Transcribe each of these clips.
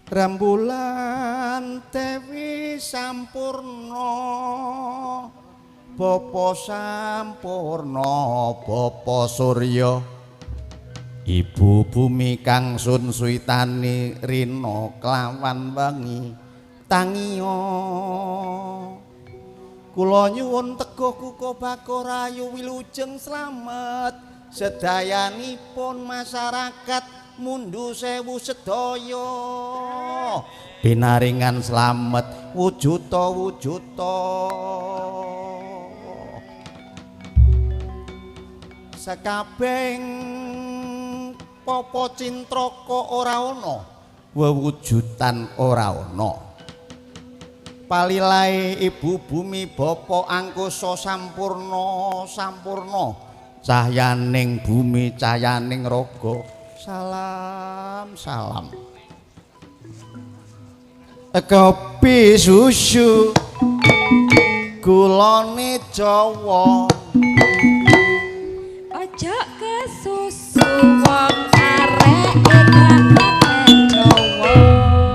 Rembulan Dewi sampurna, Bapa sampurna, Bapa Surya, Ibu bumi kang sun suwitani rina kelawan wengi tangiya. Kula nyuwun teguh kukuh bakoh rahayu wilujeng slamet sedayanipun masyarakat Mundu Sewu sedaya. Binaringan slamet wujuda wujuda. Sekabehing papa cintraka ora ana, wewujudan ora ana. Palilahe ibu bumi bapa angkasa sampurna sampurna, cahyaning bumi cahyaning raga. Salam salam. Kopi susu gulane Jawa, Aja kesusu wong areke gak Jawa.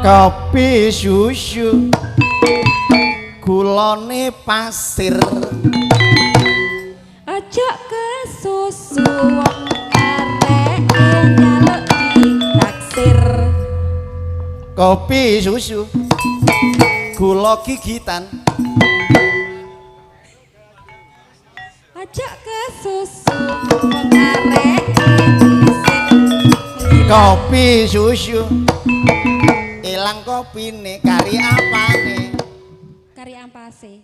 Kopi susu gulane pasir, Aja kesusu wong areke njaluk ditaksir. Kopi susu gula gigitan, Aja kesusu wong areke isin. Kopi susu ilang kopine kari apane? Kari ampase.